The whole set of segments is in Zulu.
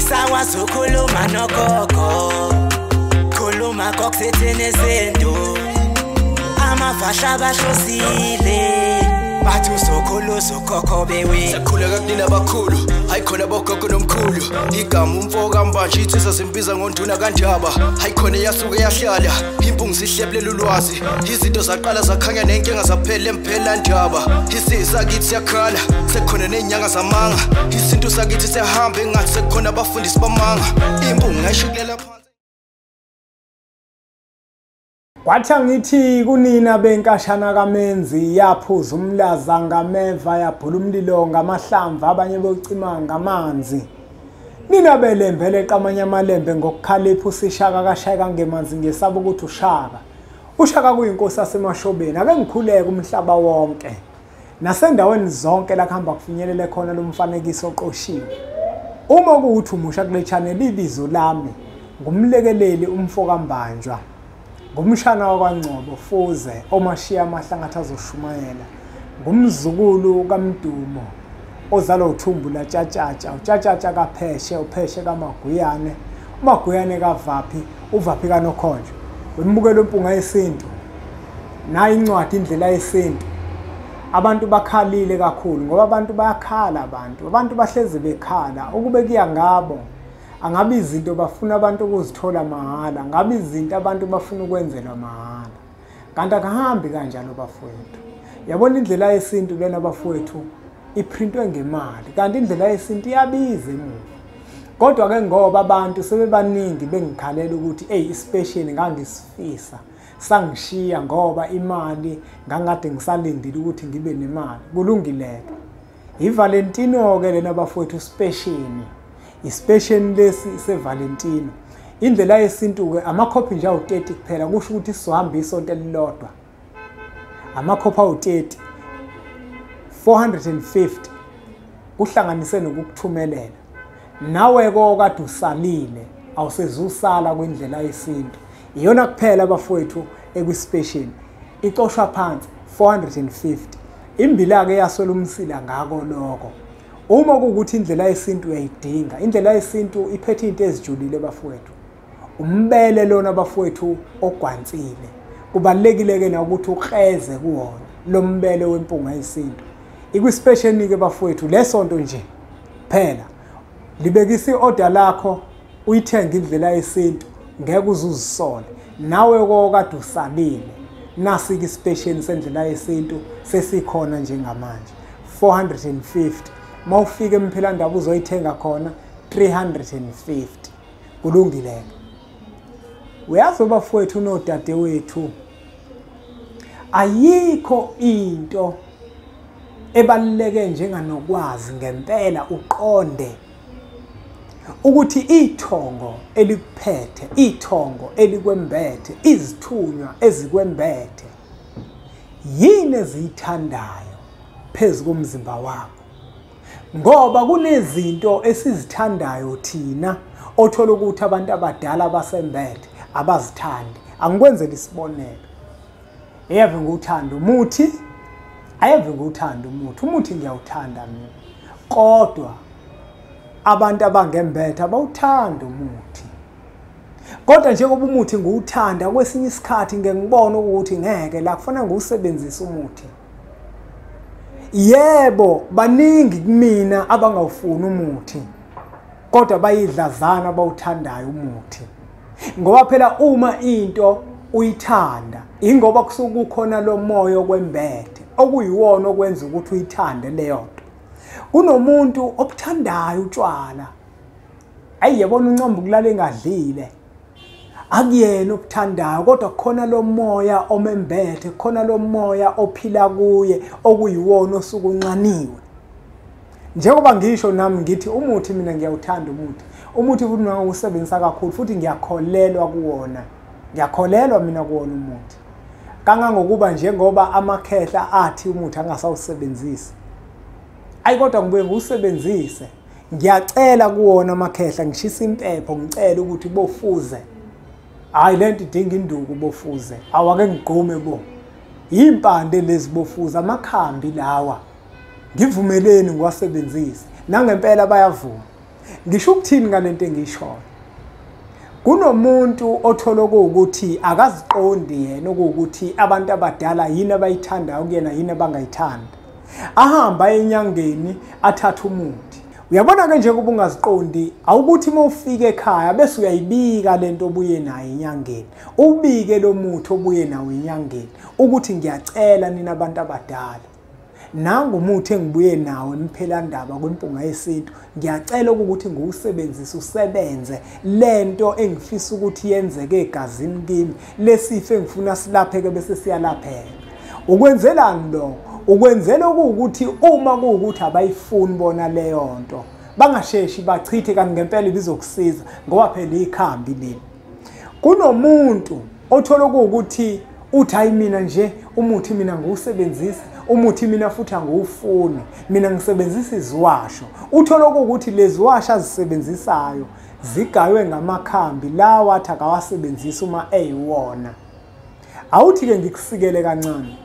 Sakwazi ukukhuluma nogogo, khuluma kokusithini isintu. Amafasha bahlosile, bathi usokhulu ukhokho bewe. Sakhuleka kunina abakhulu, hayi khona bogogo nomkhulu. Igama umfo kaMbanje insizwa zimbiza ngonduna kaNdaba. Hayi khona yasuke yahlala, impungu zihlebulela ulwazi. Izinto zaqala zakhanya nenkinga zaphela emphela ndaba. Isizwe sakithi siyakhala, sekukhona nezinyanga zamanga. Isintu sakithi siyahamba engathi sekukhona abafundisi bamanga. Impungu ngayishukulela phansi. Kwathi angithi kunina benkashana kaMenzi, yaphuza umlaza ngameva, yabhula umlilo ngamahlamvu, abanye bocima ngamanzi. Nina belembe leqamanye amalembe ngokukhalipha usishaka kashayeka ngemanzi, ngesaba ukuthi ushaka. Ushaka kuyinkosi yasemashobeni. Ake ngikhuleke umhlaba wonke nasendaweni zonke la kuhamba kufinyelele khona lo mfanekiso oqoshiwe. Uma kuwukuthi umusha kule channel, ibizo lami ngumlekeleli umfo kaMbanjwa, ngumshana wakwaNgcobo Fuze omashiya amahlangathi azoshumayela, ngumzukulu kaMdumo ozalwa uthumbu laTshatshatsha, uTshatshatsha kaPheshe, uPheshe kaMaguyane, uMaguyane kaVaphi, uVaphi kaNokhonjwa. Wembukelo Mpunga Yesintu, nayi incwadi Indlela Yesintu. Abantu bakhalile kakhulu ngoba abantu bayakhala, abantu bahlezi bekhala. Ukube kuya ngabo angabe izinto bafuna abantu ukuzithola mahhala, ngabe izinto abantu bafuna ukwenzelwa mahhala. Kanti akuhambi kanjalo bafowethu. Yabona Indlela Yesintu lena bafowethu iprintwe ngemali, kanti Indlela Yesintu iyabiza emuva. Kodwa ke ngoba abantu sebebaningi bengikhalela ukuthi hey, isipesheni ngangisifisa sangishiya ngoba imali ngangade ngisalindile ukuthi ngibe nemali. Kulungileke. IValentino ke lena bafowethu sipesheni. Isipesheni lesi seValentino. Indlela Yesintu ke amakhophi nje awu30 kuphela, kusho ukuthi sizohamba isonto elilodwa. Amakhophi awu30, 450 kuhlanganise nokukuthumelela. Nawe kokade usalile awusezusala kwindlela yesintu. Iyona kuphela bafowethu ekwisipesheni. Icoshwa phansi 450. Imbila ke yaswela umsila ngako lokho. Uma kuwukuthi Indlela Yesintu uyayidinga, Indlela Yesintu iphethe into ezijulile bafowethu. Umbele lona bafowethu ogwansile. Kubalekile ke na ukuthi ukreze kuwona lo mbele wempunga yesintu. Ikwisipesheni ke bafowethu lesonto nje phela. Libekisa iorder lakho uyithenge Indlela Yesintu, ngeke uzuzisole. Nawe kokade usalile, nasi ke isipesheni sendlela yesintu sesikhona njengamanje 450. Mawufika eMphelandaba uzoyithenga khona 350. Kulungile. Uyazi bafowethu nodadewethu, ayikho into ebaluleke njenganokwazi ngempela uqonde ukuthi ithongo elikuphethe, ithongo elikwembethe, izithunywa ezikwembethe yini eziyithandayo phezu komzimba wakho. Ngoba kunezinto esizithandayo thina othola ukuthi abantu abadala basembethe abazithandi. Angikwenzele isibonelo. Ayeve nguthanda umuthi, ayeve nguthanda umuthi, umuthi ngiyawuthanda mina. Kodwa abantu abangembethe abawuthanda umuthi. Kodwa njengoba umuthi ngiwuthanda, kwesinye isikhathi ngeke ngibone ukuthi ngeke la kufanele ngiwusebenzise umuthi. Yebo, baningi kumina abangawufuni umuthi, kodwa bayidlazana abawuthandayo umuthi. Ngoba phela uma into uyithanda, ingoba kusuke kukhona lo moya okwembethe okuyiwona okwenza ukuthi uyithande leyo nto. Kunomuntu obuthandayo utshwala, ayi yabona uncomba ukulala engadlile, akuyena obuthandayo, kodwa kukhona lo moya omembethe, kukhona lo moya ophila kuye okuyiwona osuke unxaniwe. Njengoba ngisho nami ngithi umuthi mina ngiyawuthanda umuthi, umuthi futhi ngiyawusebenzisa kakhulu futhi ngiyakholelwa kuwona, ngiyakholelwa mina kuwona umuthi. Kangangokuba njengoba amakhehla athi umuthi angasawusebenzisi, ayi kodwa ngibuye ngiwusebenzise. Ngiyacela kuwona amakhehla, ngishisa impepho, ngicela ukuthi bofuze. Hayi lento idinga induku bofuze, awake ngigqume bo. Impande lezi bofuze, amakhambi lawa, ngivumeleni ngiwasebenzise. Nangempela bayavuma. Ngisho ukuthini ngalento engishoyo? Kunomuntu othola ukuthi akaziqondi yena ukuthi abantu abadala yini abayithandayo kuyena, yini abangayithandi. Ahamba enyangeni athathe umuthi. Uyabona ke nje kuba ungaziqondi, awukuthi uma ufika ekhaya bese uyayibika lento obuye nayo enyangeni. Ubike lo muthi obuye nawo enyangeni ukuthi ngiyacela nina abantu abadala, nangu umuthi engibuye nawo emphelandaba kwiMpunga Yesintu, ngiyacela ukuthi ngiwusebenzise usebenze lento engifisa ukuthi yenzeke egazini kimi, lesifo engifuna silapheke bese siyalapheka. Ukwenzelani lokho? Ukwenzela ukuthi uma kuwukuthi abayifuni bona leyo nto bangasheshi bachithe, kanti ngempela ibizokusiza ngoba phela ikhambi leli. Kunomuntu othola ukuthi uthi hayi mina nje umuthi mina ngiwusebenzisa, umuthi mina futhi angiwufuni, mina ngisebenzisa iziwasho. Uthola ukuthi leziwasho azisebenzisayo zigaywe ngamakhambi lawa athi akawasebenzisi uma eyiwona. Awuthi-ke ngikusikele kancane.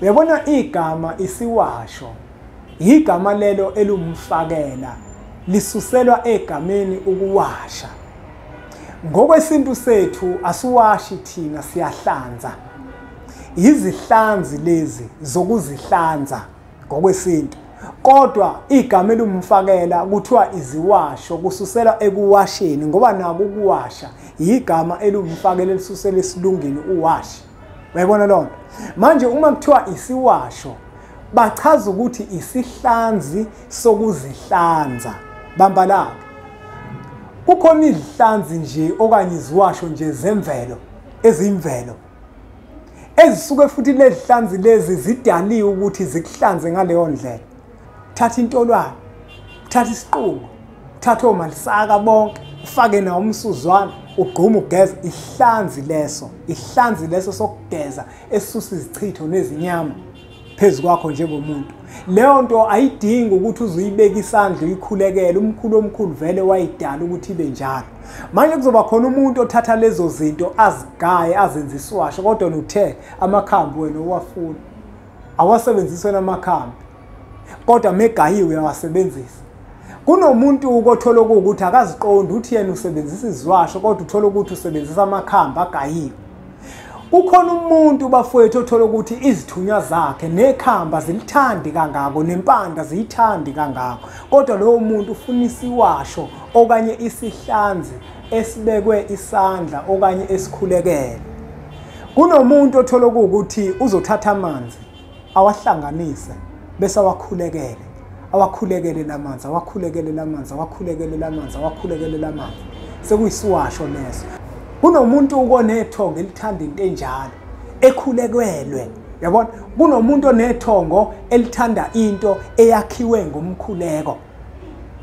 Uyabona igama isiwasho, igama lelo elumfakela lisuselwa egameni ukuwasha. Ngokwesintu sethu asiwashi thina, siyahlanza. Izihlanzi lezi zokuzihlanza ngokwesintu, kodwa igama elumfakela kuthiwa iziwasho kususelwa ekuwasheni, ngoba nako ukuwasha igama elumfakela elisusela esilungini uwashi. Uyayibona loo nto? Manje uma kuthiwa isiwasho bachaza ukuthi isihlanzi sokuzihlanza. Bamba lapho. Kukhona izihlanzi nje okanye iziwasho nje zemvelo, ezimvelo, ezisuke futhi lezihlanzi lezi zidaliwe ukuthi zikuhlanze ngaleyo ndlela. Thatha intolwane, thatha isiqungo, thatha omalisaka bonke, ufake nawo umsuzwana, ugqume ugeze. Ihlanzi leso, ihlanzi leso sokugeza esisusa izichitho nezinyama phezu kwakho njengomuntu. Leyo nto ayidingi ukuthi uzuyibeke isandla uyikhulekele, umkhulu omkhulu vele wayidala ukuthi ibe njalo. Manje kuzoba khona umuntu othatha lezo zinto azigaye azenze isiwasho, kodwa uthe amakhambi wena uwafuna, awasebenzisi wena amakhambi, kodwa megayiwe uyawasebenzisa. Kunomuntu othola ukuthi akaziqondi, uthi yena usebenzisa iziwasho, kodwa uthola ukuthi usebenzisa amakhambi agayiwe. Kukhona umuntu bafowethu othola ukuthi izithunywa zakhe nekhamba zilithandi kangako, nempanda ziyithandi kangako, kodwa lowo muntu ufuna isiwasho okanye isihlanzi esibekwe isandla okanye esikhulekele. Kunomuntu othola ukuthi uzothatha amanzi awahlanganise bese awakhulekele, awakhulekele lamanzi, awakhulekele lamanzi, awakhulekele lamanzi, awakhulekele lamanzi, sekuyisiwasho leso. Kunomuntu onethongo elithanda into enjalo ekhulekelwe, yabona. Kunomuntu onethongo elithanda into eyakhiwe ngomkhuleko,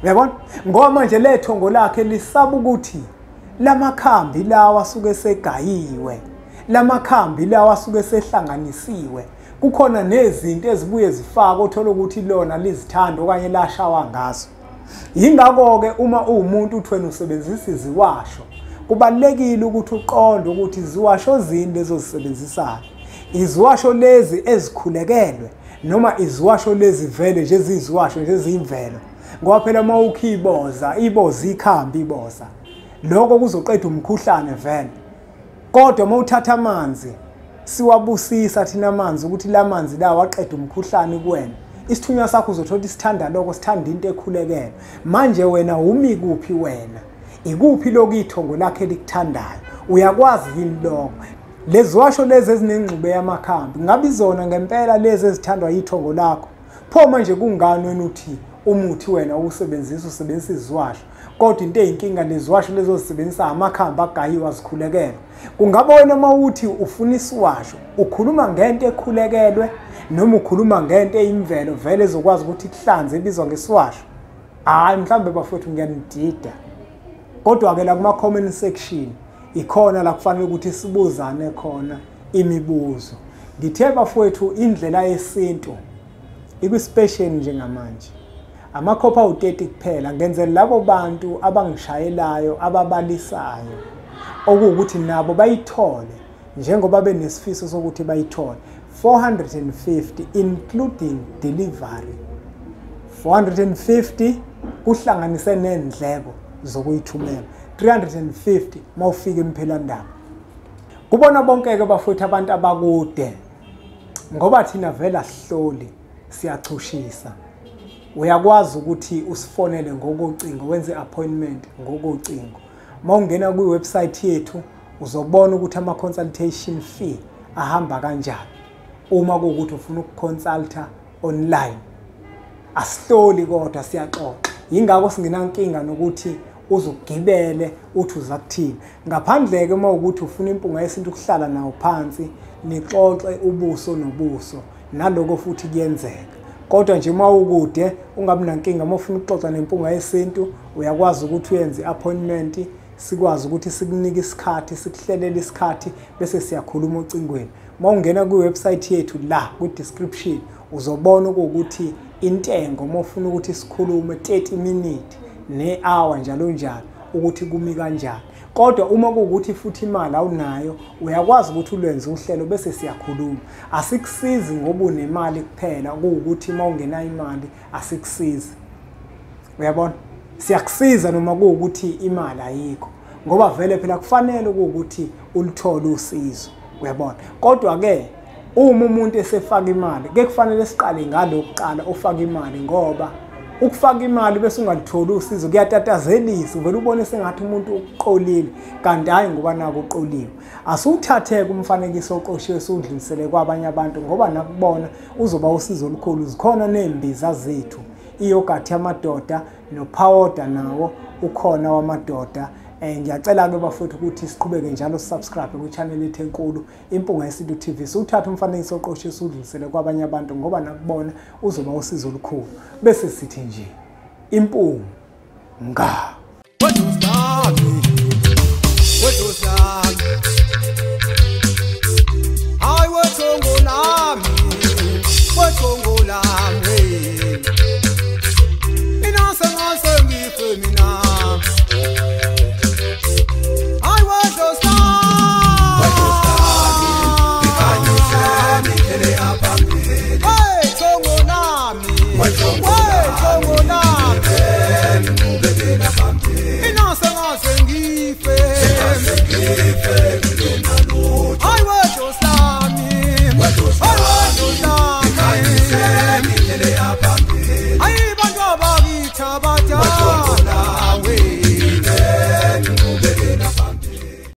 yabona, ngoba manje lethongo lakhe lisaba ukuthi lamakhambi lawa asuke segayiwe, lamakhambi lawa asuke sehlanganisiwe, kukhona nezinto ezibuye zifake othola ukuthi lona lizithanda okanye lashawa ngazo. Yingakho-ke uma uwumuntu uthi wena usebenzisa iziwasho, kubalulekile ukuthi uqonde ukuthi iziwasho zini lezo ozisebenzisayo. Iziwasho lezi ezikhulekelwe noma iziwasho lezi vele nje eziyiziwasho nje eziyimvelo, ngoba phela uma ukhi iboza, iboza ikhambi iboza, lokho kuzoqeda umkhuhlane vele. Kodwa uma uthatha amanzi, siwabusisa thina amanzi ukuthi la manzi lawa aqeda umkhuhlane kuwena, isithunywa sakho uzothola isithanda lokho, sithanda into ekhulekelwe. Manje wena umi kuphi wena? Ikuphi lokhu ithongo lakhe elikuthandayo? Uyakwazi yini lokho? Leziwasho lezi ezinengxube yamakhambi ngabe izona ngempela lezi ezithandwa yithongo lakho? Pho manje kungani wena uthi umuthi wena uwusebenzisa usebenzisa iziwasho, kodwa into eyinkinga leziwasho lezo ozisebenzisa amakhambi agayiwe azikhulekelwe? Kungabe wena uma uthi ufuna isiwasho ukhuluma ngento ekhulekelwe noma ukhuluma ngento eyimvelo vele ezokwazi ukuthi ikuhlanze ebizwa ngesiwasho? Hhayi, mhlawumbe bafowethu ngiyanidida, kodwa-ke la kuma-comment section ikhona la kufanele ukuthi sibuzane khona imibuzo. Ngithe bafowethu indlela yesintu ikwispecial njengamanje, amakhopha awu-30 kuphela. Ngenzela labo bantu abangishayelayo ababalisayo okuwukuthi nabo bayithole njengoba benesifiso sokuthi bayithole. 450 including delivery, 450 kuhlanganise nendleko zokuyithumela. 350 mawufika eMphelandaba. Kubona bonke ke bafowethu abantu abakude, ngoba thina vela sihloli, siyachushisa. Uyakwazi ukuthi usifonele ngokocingo, wenze appointment ngokocingo. Mawungena kwi-website yethu uzobona ukuthi ama-consultation fee ahamba kanjani uma kuwukuthi ufuna ukuconsulta online. Asihloli kodwa siyaxoxa, yingakho singenankinga nokuthi uzugibele uthi uza kuthini. Ngaphandle-ke uma ukuthi ufuna impunga yesintu ukuhlala nawo phansi nixoxe ubuso nobuso, naloko futhi kuyenzeka. Kodwa nje uma ukude ungabi nankinga, uma ufuna ukuxoxa nempunga yesintu uyakwazi ukuthi uyenze i-appointment, sikwazi ukuthi sikunike isikhathi, sikuhlelele isikhathi bese siyakhuluma ocingweni. Uma ungena kwi-website yethu la kwi-description uzobona ukuthi intengo uma ufuna ukuthi sikhulume 30 minutes ne-hour njalo njalo ukuthi kumi kanjani. Kodwa uma kuwukuthi futhi imali awunayo uyakwazi ukuthi ulwenze uhlelo bese siyakhuluma. Asikusizi ngoba unemali kuphela, kuwukuthi uma ungenayo imali asikusizi. Uyabona? Siyakusiza noma kuwukuthi imali ayikho, ngoba vele phela kufanele ukuthi ulithole usizo. Uyabona? Kodwa ke uma umuntu esefaka imali, ke kufanele siqale ngalokuqala ofaka imali, ngoba ukufaka imali bese ungalitholi usizo kuyatatazelisa, uvela ubone sengathi umuntu uqolile kanti hayi ngoba naku uqoliwe. Asiwuthatheke umfanekiso oqoshiwe siwudlulisele kwabanye abantu, ngoba nakubona uzoba usizo olukhulu. Zikhona nezimbiza zethu, iyogathi yamadoda nophawoda nawo ukhona wamadoda. Ngiyacela ke bafowethu ukuthi siqhubeke njalo subscribe kwi-channel yethu enkulu Impunga Yesintu TV. Siwuthathe umfanekiso oqoshiwe siwudlulisele kwabanye abantu, ngoba nakubona uzoba usizo olukhulu. Bese sithi nje impunga.